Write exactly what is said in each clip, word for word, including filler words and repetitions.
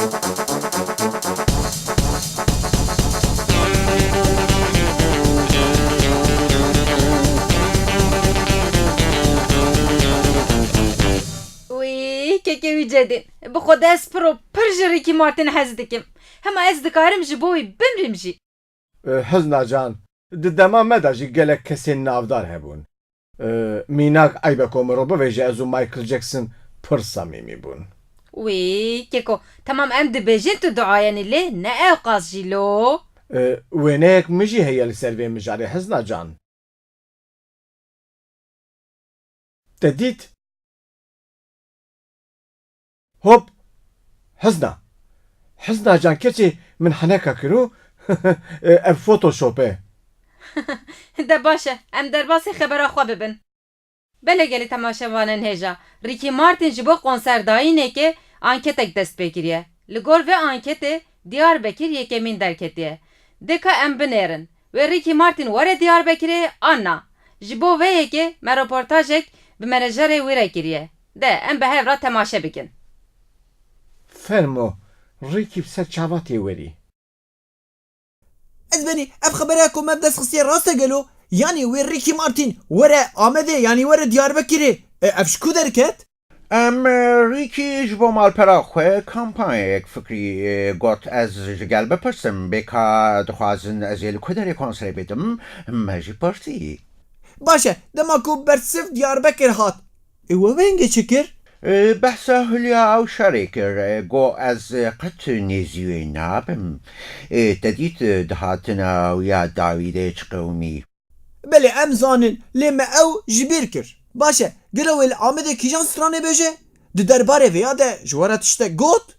Wî, kekê wî Cedîn. Bi xwe de ez pir û pir ji Ricky Martin hez dikim. Hema ez dikarim ji bo wî bimrim jî. E, Hizna can, di dema me de jî gelek kesên navdar hebûn. E, mînak eyb e ku mirov bivêje ez û Michael Jackson pir samîmî bûn. Wî, keko, temam em dibêjin tu duayenî lê ne ew qas jî lo. E, wêneyek min jî heye li ser vê mijarê Hizna can. Te dît? Hop! Hizna! Hizna can keçê min heneka kir û ev Photoshop e. De baş e, em derbasî xebera xwe bibin. Belê gelî temaşevanên hêja, Ricky Martin ji bo konserdayînekê anketek dest pê kiriye. Li gor vê anketê Diyarbekir yekemîn derketiye. Dê ka em binêrin, wê Ricky Martin were Diyarbekirê an na? Ji bo vê yekê me roportajek bi menajerê wî re kiriye. De em bi hev re temaşe bikin. Fermo, Ricky bi ser çava tê werî. Ez benî, ev xebera ku me bi dest xistiye rast e gelo? Yanî wê Ricky Martin were Amedê, yanî were Diyarbekirê. E, ev ji ku derket? Em, e, Ricky ji bo malpera xwe kampanyayek fikirî, e, got, ez ji gel bipirsim, bê ka dixwazin ez ê li ku derê konserê bidim, me jî pirsî. Baş e, dema ku bersiv Diyarbekir hat, ê we wê hingê çi kir? E, behsa huliya ew şerê kir, e, got, ez, e, qet nêzî wê nabim. E, te dît, e, dihatina wî ya dawî de çi qewimî. Belê em zanin, lê me ew ji bîr kir. Baş e, gelo wê li Amedê kîjan stranê bêje? Di derbarê vêya de ji we re tiştek got?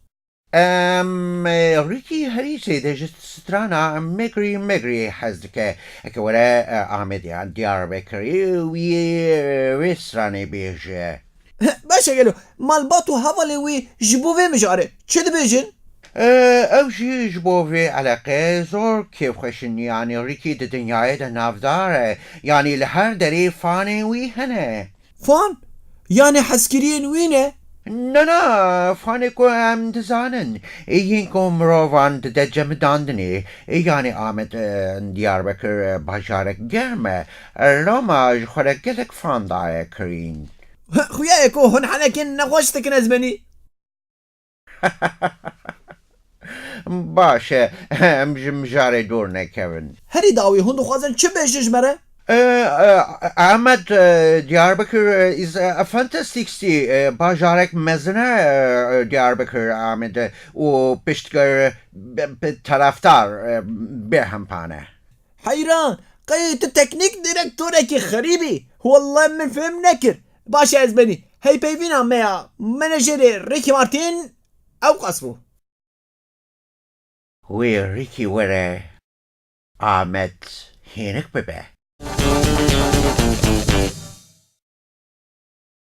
Em, Ricky herî zêde ji strana Megri Megri hez dike. Eke were, e, Amedê yan Diyarbekirê wî, e, wê stranê bêje. Baş e gelo, malbat û hevalê wî ji bo vê mijarê çi dibêjin? E, ew jî ji bo vê eleqê zor kêfxweş in, yanî Ricky di dinyayê de navdar e, yanî li her derê fanên wî hene. Fan? Yanî hezkiriyên wî ne? Na, na, fanê ku em dizanin, yên ku mirovan dide cemidandinê, yanî Amed, e, Diyarbekir, e, bajarek germ e, Roma ji xwe re gelek fan daye kirîn. Xuya ye ku hûn henekên nexweş dikin ez benî. Baş e, em ji mijarê dûr nekevin. Herî dawî hûn dixwazin çi bêjin ji me re? E, e, Ahmed, e, Diyarbekir, e, is a fantastic city, e, bajarek mezin e, e, Diyarbekir, Ahmed, e, û piştgir, e, be-, be-, taraftar, e, bêhempa ne. Heyran, qey tu teknîk direktorekî xerîb î? Wallahî min fêm nekir. Baş e ez benî. Heypeyvîna me ya menajerê Ricky Martin ew qas bû. Wê Ricky were Amed hênik bibe.